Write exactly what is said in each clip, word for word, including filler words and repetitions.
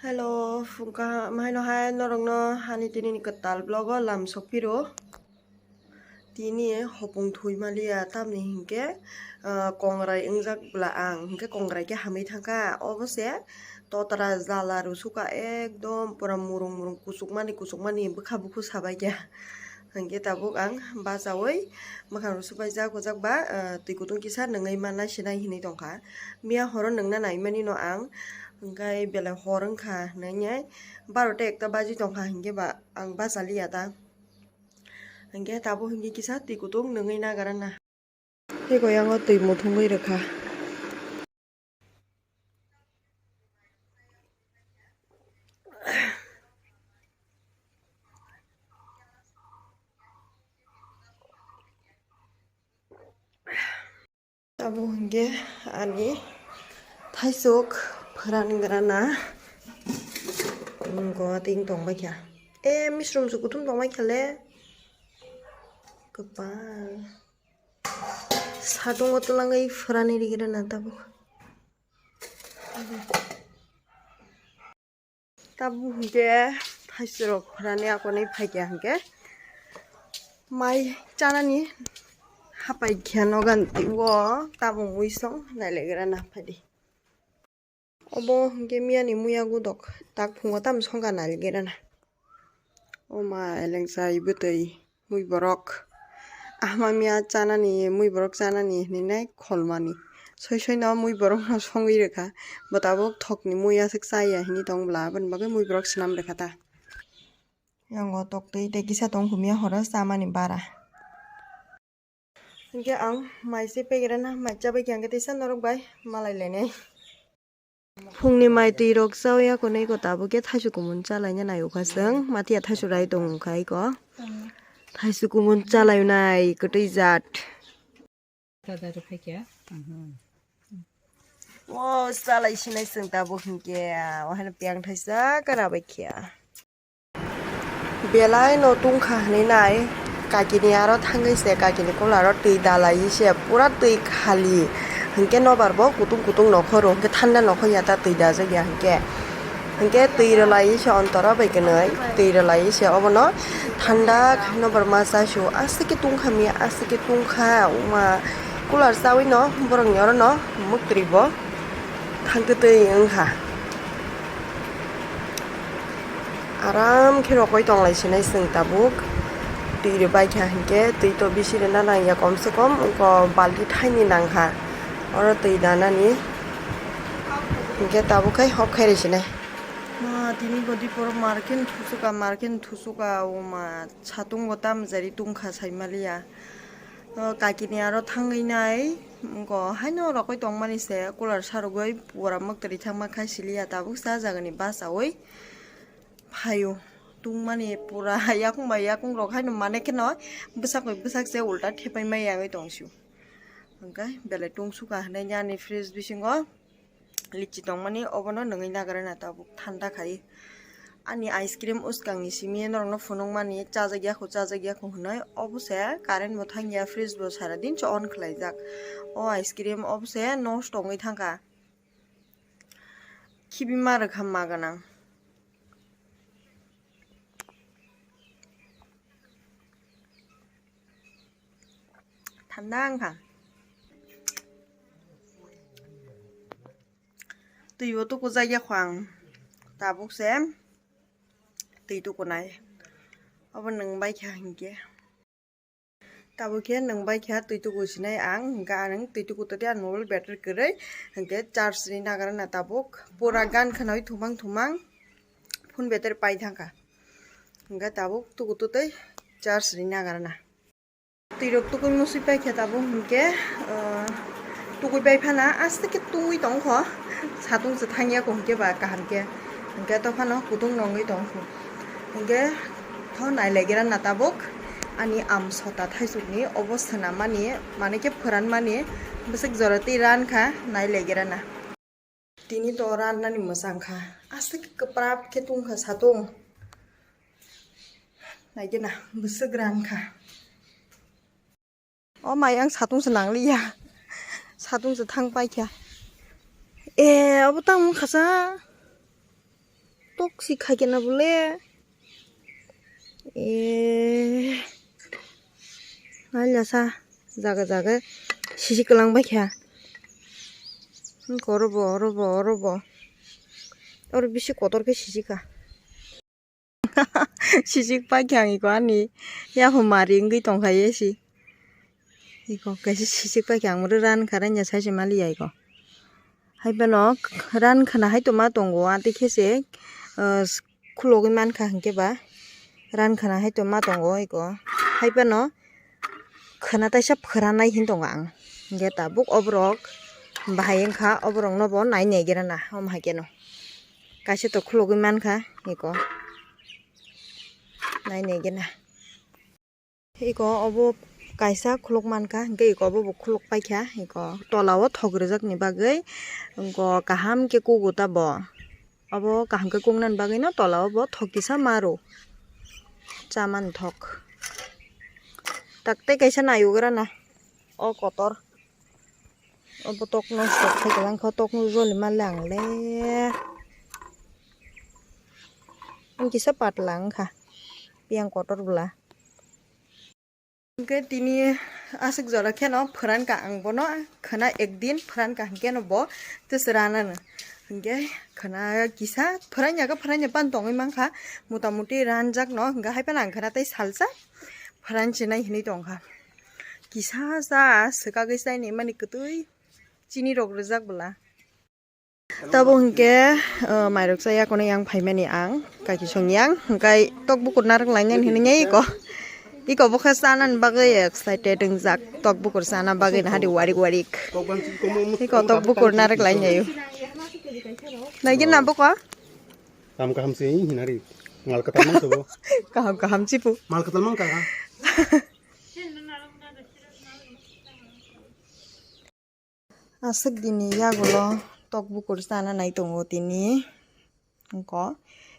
Hello, phung kaham haino hai norokno ani tini ni kwtal vlog o lam sok phiro. Tini hopung thwi maliya, tamni hinkhe, ah, kongrai wngjak bla ang, hinkhe kongrai khe hamwi thangkha. Obo se totra jala rw suka, ekdom pura murung murung, kuchukmani kuchukmani bwkha bukhu sabaikha. Hinkhe tabuk ang bachaui mwkhang rw subaijak, ojak ba, ah, twi kutung kisa nungwi manna sinai hinwi tongkha. Miya horo nungna naimani no ang, hinkhe belai hor wngkha hinwi barota ekta baji tongkha, hinkhe ba ang bachaliya ta. Hinkhe tabuk hinkhe kisa twi kutung nungwi nagarana. Tei koi yango twi muthungwi rwkha. Abo hwnkhe ani thaisok phwrani grana. Ngo ting tongbaikha. E, misrum su kuthum tongbaikha le. Kwpal. Satungo twlangwi phwrani rigrana tabuk. Tabuk hwnkhe thaisurok phwrani akonwi phaikha hwnkhe mai chanani hapai khe nogan twibo tabuk mui song nailagrana phaidi. Obo hwnkhe miyani muya gudok tak phungo tamo songkha nailagrana. O ma elengsa ibwtwi. Mui borok. Ahma miya chanani, mui borok chanani hinwi nai kholmani. Soi soi no mui borok no songwi rwkha. Bo tabuk thokni mui aswk chaya hinwi tong bwla, aboni bagwi mui borok swnam rwkha ta. Yango toktwi tei kisa tong khumya horo chamani bara. Hinkhe ang mai se pegera na, mai chabai khe hinkhe teisa norok bai malai lainai. Phungni mai twi rok chawi akonwi ko tabuk khe thaisu kumun chalaina nai ukha chwng. Mathiya thaisu rai tong ukha iko. Thaisu kumun chalainai kwtwi jat. O chalai sinai chwng tabuk hinkhe. Ohaino piyang thaisa kara bai khe. Belai no tungkha hinwi nai, kakini aro thangwi se kakini cooler o twi dalaiwi se pura twi khali. Hinkhe nobar bo kutung kutung nokho rw, hinkhe thanda nokho ya ta twi dajak ya hinkhe. Hinkhe twi rwlaiwi se ontora bai kwnwi, twi rwlaiwi se obono thanda khai nobar ma chasu. Aste khe tungkha mi, aste khe tungkha, uma cooler chawi no borok ni oro no mwktwi bo thangtwi twi wngkha. Aram khe rokoi tonglai sinai chwng tabuk. Twi rwbai kha hinkhe twi to bisi rwna nangya, kom se kom wngkha balti thaini nangkha oro twi danani. Hinkhe tabuk khai hok khai rw sinai. Ma tini bodi poro market thusuka, market thusuka, o ma satung bo tam jari tungkha saimaliya. O kakini aro thangwi nai, wngkha haino rokoi tongmani se cooler sarogwi pura mwktwi thangma khai siliya, tabuk sa jagani bachaui phaio. Tungmani pura yakung bai yakung rok haino mane kheno bwsak bai bwsak se ulta thepai mai yangwi tongsio. Hwnkhe belai tungsukha hinwi ani fridge bisingo. Lichi tongmani obono nungwi nagrana tabuk thanda khai. Ani ice cream uskangni simi norokno phunukmani chajakya khu chajakya khu hinwi, obo se current bo thangya, fridge bo sara din se on khlaijak. O ice cream obo se nosto wngwi thangkha, khibima rwkha ma gwnang. Thanda wngkha. Twi bo tukujakya kho ang. Tabuk se twi tukunai. Obo nwng bai kha hinkhe. Tabuk khe nwng bai kha twi tuku sinai ang. Hinkhe ang twi tuku twi ang mobile battery kwrwi. Hinkhe charge ri nagrana tabuk. Pura gan khwnwi thumang thumang. Phone battery pai thangkha. Hinkhe tabuk tuku tutwi charge ri nagrana. Twi rok tukui musui pai khe tabuk hinkhe, ah, tukui pai phana aste khe tungwi tong kho. Satung se thangya kho hinkhe ba kaham khe. Hinkhe to phano kutung nongwi tong kho. Hinkhe tho nai laigira na tabuk ani am sota thaisukni obo swnam mani, mane khe phoran mani bwswk jora twi ran kha nai laigira na. Tini to rannani mwchang kha. Aswk kwprap khe tong kha satung. Naikhe na, bwswk ran kha. O mai ang satung se nang liya. Satung se thang pai kha. E, obo tang wng kha sa. Si khai kena bole. Eh. Nalya sa jaga jaga sisi kwlang bai kha. Oro bo, oro bo, oro bo. Oro bisi kotor khe sisi kha. Sisik pai khe ang iko ani yaphang mari wngwi tongkha ye si. Iko kaisa sisik pai khe ang oro ran kha ranya sai se mali ya iko. Hai phano ran khna hai tongma tongo, a tei khe se, ah, khulogwi man kha hinkhe ba ran khna hai tongma tongo iko. Hai phano khna taisa phwranai hin tongo ang. Hinkhe tabuk oborok bahai wngkha, oborokno bo nai naigira na, omo hai kheno. Kaisa to khulogwi man kha iko. Nai naigira na. Iko obo kaisa khuluk mankha, hinkhe iko obo bo khuluk paikha, iko tola o thok rwjakni bagwi, iko kaham khe kugo ta bo. Obo kaham khe kuknani bagwino tola o bo thok kisa maro. Chamani thok. Tak tei kaisa nayugra na o kotor. Obo tokno sok khai kwlangkha, tokno joli manle ang le. Ang kisa patla wngkha, piyang kotor bwla. Hinkhe tini aswk jora kheno phwrankha ang bono, khwna ekdin phwrankha hinkhe no bo tei se ranano. Hinkhe khwna kisa phwranya khe phwranya pan tongwi mankha, mota moti ranjakno, hinkhe hai phano ang khwna tei salsa phwranchinai hinwi tongkha. Kisa sa swkagwi chaini mani kwtwi chini rok rwjak bwla. Tabuk hinkhe, uh, mairok cha yakono yang phaimani ang, kaki song yang, hwnkhe tok bukur narwk lainani hinwi iko. Iko bokhe chanani bagwi excited wngjak, tok bukur chana bagwi nahadi warik warik. Iko tok bukur narwk lainai. Naigin na bokha? Kam kaham se hinari. Mal katal man sabo. Kaham kaham chipu. Mal katal man kaha. Aswk dini yagulo tok bukur chana nai tongo tini. Wngkha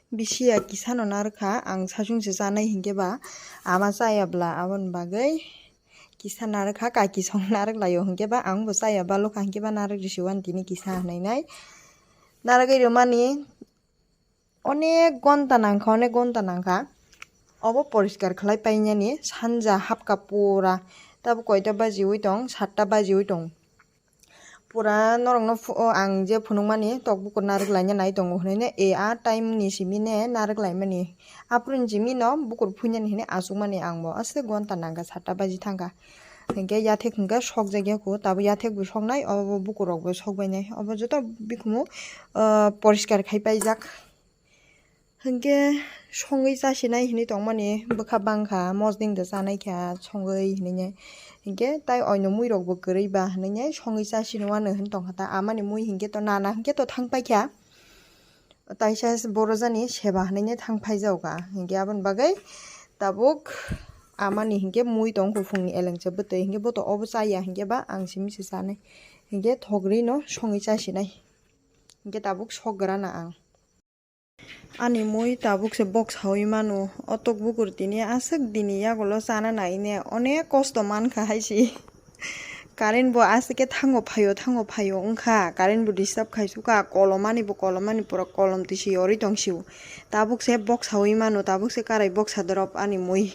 bisi ya kisa no narwkha, ang sasung se chanai hinkhe ba ama chaya bwla, aboni bagwi kisa narwkha, kaki song narwk laio hinkhe ba ang bo chaya balokha hinkhe ba narwk risi wani tini kisa hinwi nai narwgwi rwmani. Onek gonta nangkha, onek gonta nangkha. Obo poriskar khlai painani sanja hapkha pura. Tabuk koita bajiwi tong, satta bajiwi tong. Pura norokno phu-, o ang je phunukmani tok bukur narwk laina nai tongo hwnwi ne, e a time ni simi ne narwk laimani. Aphuru ni simi no bukur phuinani hwnwi achukmani ang bo. Aswk gonta nangkha, satta baji thangkha. Hinkhe yathek hinkhe sokjakya kho, tabuk yathek bo soknai, obo bukur rok bo sokbainai. Obo joto bikhumu, ah, poriskar khai paijak. Hinkhe songwi chasinai hinwi tongmani bwkha bangkha, mosding da chanai kha songwi hinwi. Hinkhe tai oino mui rok bo kwrwi ba hinwi songwi chasini wano hin tongkha ta. Amani mui hinkhe to nana hinkhe to thang paikha. Taisa borojani seba hinwi thang phaijago kha. Hinkhe aboni bagwi tabuk amani hinkhe mui tong kuphungni elengse bwtwi hinkhe bo to obo chaya hinkhe ba ang simi se chanai. Hinkhe thok rwi no songwi chasinai. Hinkhe tabuk sok gra na ang. Ani mui tabuk se bok sawi mano. O tok bukur tini aswk dini yagulo chana nai ne onek kosto mankha hai si. Current bo aswk khe thango phaio, thango phaio wngkha. Current bo disturb khai sukha. Kolomani bo kolomani pura kolom twi se yorwi tong sio. Tabuk se bok sawi mano, tabuk se karai bok sa drop ani mui.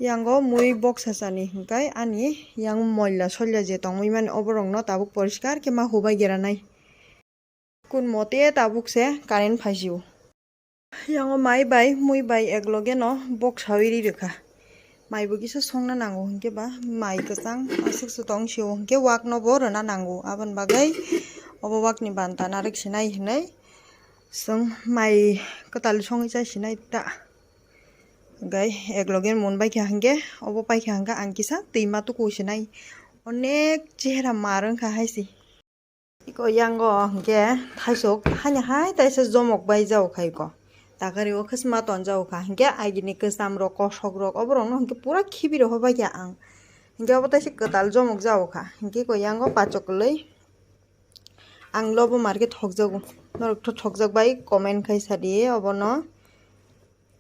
Yango mui bok sa chani hinkai ani yang moila soila je tongwi mani oborokno tabuk poriskar khe ma hubai geranai. Kun mote tabuk se current phaisio. Yango mai bai mui bai ekloge no bok sawi ri rwkha. Mai bo kisa songna nango hinkhe ba mai kwchang aswk se tong sio hinkhe wak no bo rwna nango. Aboni bagwi obo wak ni banta narwk sinai hinwi chwng mai kwtal songwi cha sinai ta. Hinkhe ekloge mun bai kha hinkhe obo pai kha hinkhe ang kisa twi ma tuku sinai onek chehera mar wngkha hai se. Iko yango hinkhe thaisok haino hai taisa jomok bai jao kha iko. Takari o khasma ton jao kha. Hinkhe agini kwcham rok, kosok rok, oborok no hinkhe pura khibi rok hobai kha ang. Hinkhe obo taisa kwtal jomok jao kha. Hinkhe iko yango pachok kwlwi ang lobo market thokjago. Norok tho thokjak bai comment khai sadi obono.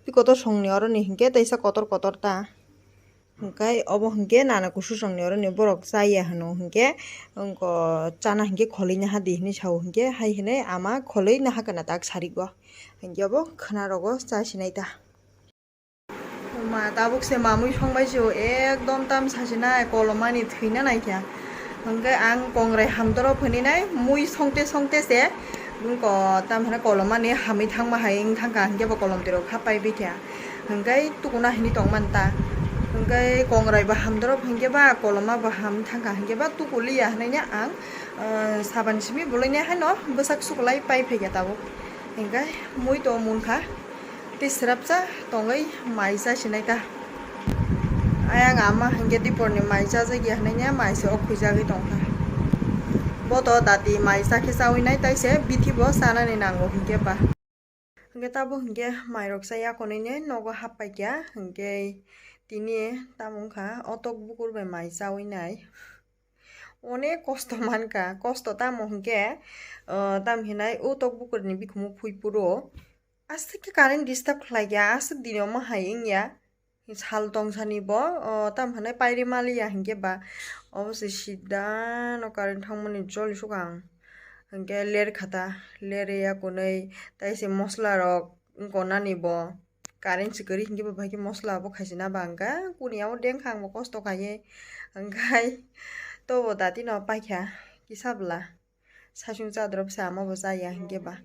Pi kotor songni oroni hinkhe taisa kotor kotor ta. Hwnkhe obo hwnkhe nana kusu songni oroni borok chaya hwno hwnkhe, wngkha chana hwnkhe kholoina hadi hinwi sao hwnkhe, hai hinwi ama kholoina hakana tak sarigo. Hwnkhe obo khwnarogo chasinai ta. Ma tabuk se mamui songbai se o, ekdom tam sasinai kolomani thwina naikha. Hwnkhe ang kongrai hamdoro phwninai mui songte songte se wngkha tam hinwi kolomani hamwi thangma hai wng thangkha, hwnkhe bo kolom twi rok hapai bikha. Hwnkhe tukuna hinwi tongmani ta. Hwnkhe kongrai bo hamdoro hwnkhe ba koloma bo ham thangkha, hwnkhe ba tukuliya hinwi ang, ah, saban simi bwlwi nai haino bwsak suklai pai phaikha tabuk. Hwnkhe mui to munkha. Tei srapsa tongwi mai chasinai ta. Ayang ama hwnkhe diporni mai chajak ya hwnwi ya mai se o khwijagwi tongkha. Bo to dati mai chakhe chawi nai, tai se bithi bo chanani nango hwnkhe ba. Hwnkhe tabuk hwnkhe mairok cha yakonwi ni nogo happaikha, hwnkhe tini tamo wngkha o tok bukur bai mai chawi nai. Onek kosto mankha, kosto tamo hwnkhe, ah, tam hinai o tok bukurni bikhumu phui phuru. Aswk khe current disturb khlaikha, aswk dino ma hai wngya. Sal tongsani bo, o, tam hinai pairi maliya hinkhe ba. Obo se sida no current thangmani joli sukha ang. Hinkhe ler khata, ler ya kunui, tai se mosla rok wngkha nani bo. Current se kwrwi hinkhe bo bai khe mosla bo khaisina ba wngkha. Kuni abo dengkha ang bo kosto khaiwi. Hinkhe tobo dati no paikha kisa bwla. Saichung chadrop se ama bo chaya hinkhe ba.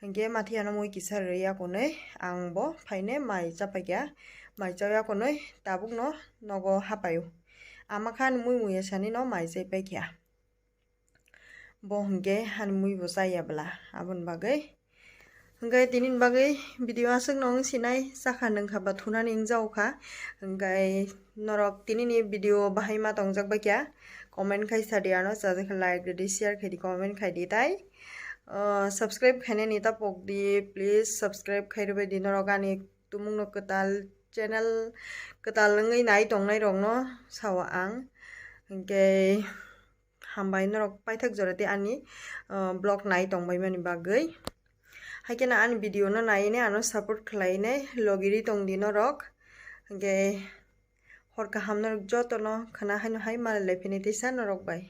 Hinkhe mathiano mui kisa rwya kunui ang bo phaine mai chapaikha. Mai chaya kunui tabukno nogo hapaio. Ama khan mui muya sani no mai chai paikha. Bo hinkhe ani mui bo chaya bwla aboni bagwi. Hinkhe tini bagwi video aswk no wng sinai, chakha nungkha ba thunani wng jao kha. Hinkhe norok tini ni video bahai ma tongjak bai kha, comment khai sa di ano, chajak khe like rwdi, share khai di, comment khai di tai. Ah, subscribe khainani ta pok di, please subscribe khai rwbai di norok ani tumung no kwtal channel kwtal wngwi nai tongnai rok no sao ang. Hinkhe hambai norok paithak jora tei ani, ah, vlog nai tongbai mani bagwi. Haikhe no ani video no nai nai ano support khlai nai logiri tong di norok. Hinkhe hor kaham norok joto no khwna haino hai malai lai phini teisa norok bai.